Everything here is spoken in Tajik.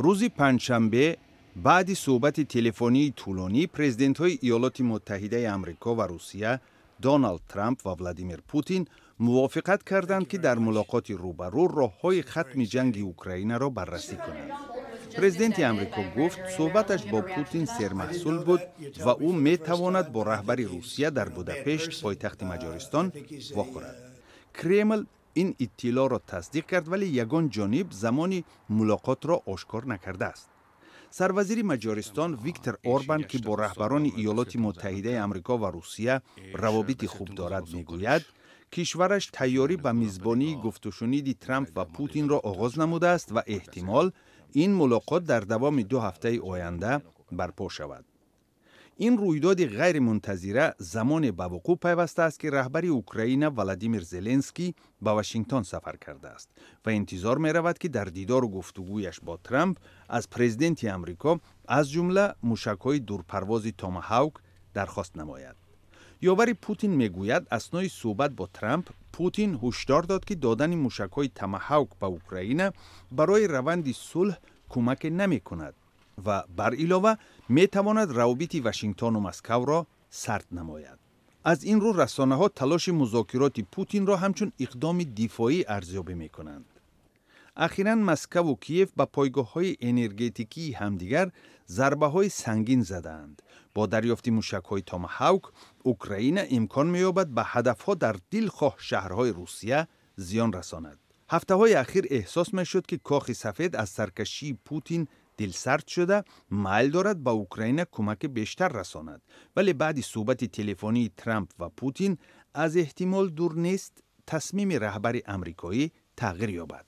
Рӯзи панҷшанбе, баъди суҳбати телефонии тӯлонӣ, президентҳои Иёлоти Муттаҳидаи Амрико ва Русия, Доналд Трамп ва Владимир Путин, мувофиқат карданд, ки дар мулоқоти рӯбарӯ роҳҳои хатми ҷанги Украинаро баррасӣ кунанд. Президенти Амрико гуфт, суҳбаташ бо Путин сермаҳсул буд ва ӯ метавонад бо раҳбари Русия дар Будапешт, пойтахти Маҷористон, вохӯрад. Кремл ин иттилоъро тасдиқ кард, вале ягон ҷониб замони мулоқотро ошкор накардааст. Сарвазири Маҷористон Виктор Орбан, ки бо раҳбарони Иёлоти Муттаҳидаи Амрико ва Русия равобити хуб дорад, мегӯяд, кишвараш тайёрӣ ба мизбонии гуфтушуниди Трамп ва Путинро оғоз намудааст ва эҳтимол ин мулоқот дар давоми 2 ҳафтаи оянда барпо шавад. Ин рӯйдоди ғайримунтазира замоне ба вуқӯъ пайвастааст, ки раҳбари Украина Владимир Зеленский ба Вашингтон сафар кардааст ва интизор меравад, ки дар дидору гуфтугӯяш бо Трамп аз президенти Амрико аз ҷумла мушакҳои дурпарвози Томаҳавк дархост намояд. Ёвари Путин мегӯяд, аснои суҳбат бо Трамп Путин ҳушдор дод, ки додани мушакҳои Томаҳавк ба Украина барои раванди сулҳ кӯмаке намекунад ва бар илова метавонад равобити Вашингтону Москавро сард намояд. Аз ин рӯ расонаҳо талоши музокироти Путинро ҳамчун иқдоми дифоӣ арзёбӣ мекунанд. Ахиран Москаву Киев ба пойгоҳҳои энергетикии ҳамдигар зарбаҳои сангин задаанд. Бо дарёфти мушакҳои Томаҳавк Украина имкон меёбад ба ҳадафҳо дар дилхоҳ шаҳрҳои Русия зиён расонад. Ҳафтаҳои ахир эҳсос мешуд, ки Кохи Сафед аз саркашии Путин дилсард шуда, майл дорад ба Украина кӯмаки бештар расонад, вале баъди суҳбати телефонии Трамп ва Путин аз эҳтимол дур нест, тасмими раҳбари амрикоӣ тағйир ёбад.